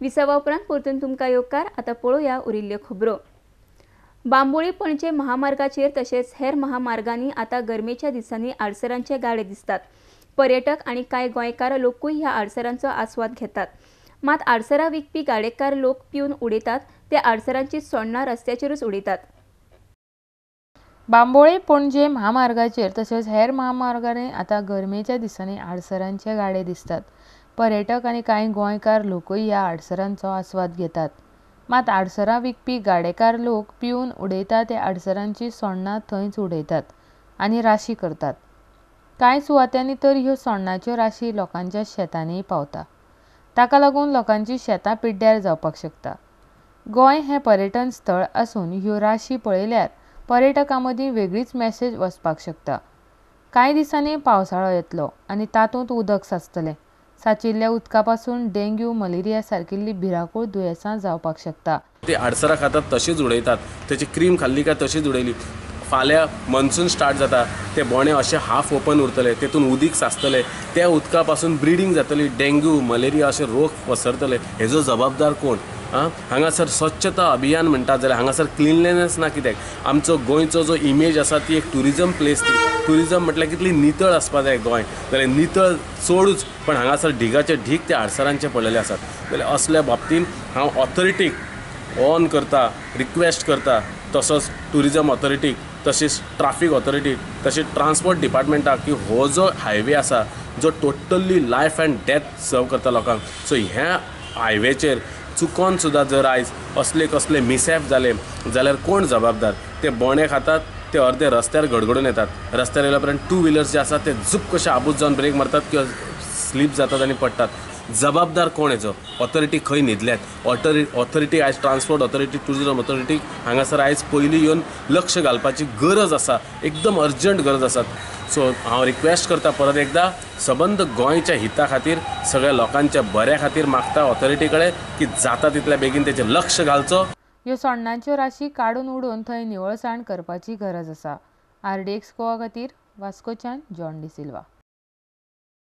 विसवा उपरांत परतून तुमकां येवकार. आतां पळोवया उरिल्ल्यो खबरो. बांबोळी पणजे महामार्गाचेर तशेंच हेर महामार्गांनी आतां गरमेच्या दिसांनी आडसरांचे गाडे दिसतात. पर्यटक आनी कांय गोंयकार लोकूय ह्या आडसरांचो आस्वाद घेतात. मात आडसरां विकपी गाडेकार लोक पिवन उडयतात ते आडसरांची सोण्णां रस्त्याचेरूच उडयतात. बांबोळे पणजे महामार्गाचेर तशेंच हेर महामार्गांनी आतां गरमेच्या दिसांनी आडसरांचे गाडे दिसतात. पर्यटक आनी कांय गोंयकार लोकूय ह्या आडसरांचो आस्वाद घेतात. मात आडसरां विकपी गाडेकार लोक पिवन उडयतात ते आडसरांची सोण्णां थंयच उडयतात आनी राशी करतात. कांय सुवात्यांनी तर ह्यो सोण्णाच्यो राशी लोकांच्या शेतांनीय पावता. ताका लागून लोकांची शेतां पिड्ड्यार जावपाक शकता. गोंय हें पर्यटन स्थळ आसून ह्यो राशी पळयल्यार पर्यटकां मदीं वेगळीच मॅसेज वचपाक शकता. कांय दिसांनी पावसाळो येतलो आनी तातूंत उदक साचतलें. साचिल्ल्या उदका पासून डेंग्यू, मलेरिया सारकिल्ली भिरांकूळ दुयेंसां जावपाक शकता. ते आडसरां खातात तशीच उडयतात, त्याची क्रीम खाल्ली काय तशीच उडयली. फाल्यां मॉन्सून स्टार्ट जाता, ते बोणे अशे हाफ ओपन उरतले, तेतून उदीक साचतले, त्या उदका पासून ब्रिडींग जातली, डेंग्यू मलेरिया अशे रोग पसरतले. हेजो जबाबदार कोण? आं, हांगासर स्वच्छता अभियान म्हणटा जाल्यार हांगासर क्लिनलीनेस ना कित्याक? आमचो गोंयचो जो इमेज आसा ती एक ट्युरिजम प्लेस, ती ट्युरिजम म्हटल्यार कितली नितळ आसपा जाय गोंय, जाल्यार नितळ चडूच, पण हांगासर ढिगाचे ढीग ते आडसरांचे पडलेले आसात. जाल्यार असल्या बाबतीन हांव ऑथॉरिटीक ऑन करता, रिक्वेस्ट करता, तसोच ट्युरिजम ऑथॉरिटीक, तशीच ट्राफीक ऑथॉरिटीक, तशीच ट्रान्सपोर्ट डिपार्टमेंटाक की हो जो हायवे आसा जो totally life and death serve करता लोकांक, सो ह्या हायवेचेर चुकोन सुद्दां जर आयज असले कसले मिसॅप जाले जाल्यार कोण जबाबदार? ते बोणे खातात, ते अर्दे रस्त्यार गडगडून येतात, रस्त्यार येयल्या उपरांत टू व्हिलर्स जे आसात ते झूप कशे आबूज जावन ब्रेक मारतात किंवा स्लीप जातात आनी पडटात. जबाबदार कोण हेजो? ऑथॉरिटी खंय न्हिदल्यात? ऑथॉरिटी आयज ट्रान्सपोर्ट ऑथॉरिटी, ट्युरिजम ऑथॉरिटी हांगासर आयज पयलीं येवन लक्ष घालपाची गरज आसा, एकदम अर्जंट गरज आसा. सो हांव रिक्वेस्ट करता परत एकदां, सबंद गोंयच्या हिता खातीर, सगळ्या लोकांच्या बऱ्या खातीर मागता ऑथॉरिटी कडेन की जाता तितल्या बेगीन तेचेर लक्ष घालचो. ह्यो सोण्णांच्यो राशी काडून उडोवन थंय निवळसाण करपाची गरज आसा. आरडीएक्स गोवा खातीर वास्कोच्यान जॉन डिसिल्वा.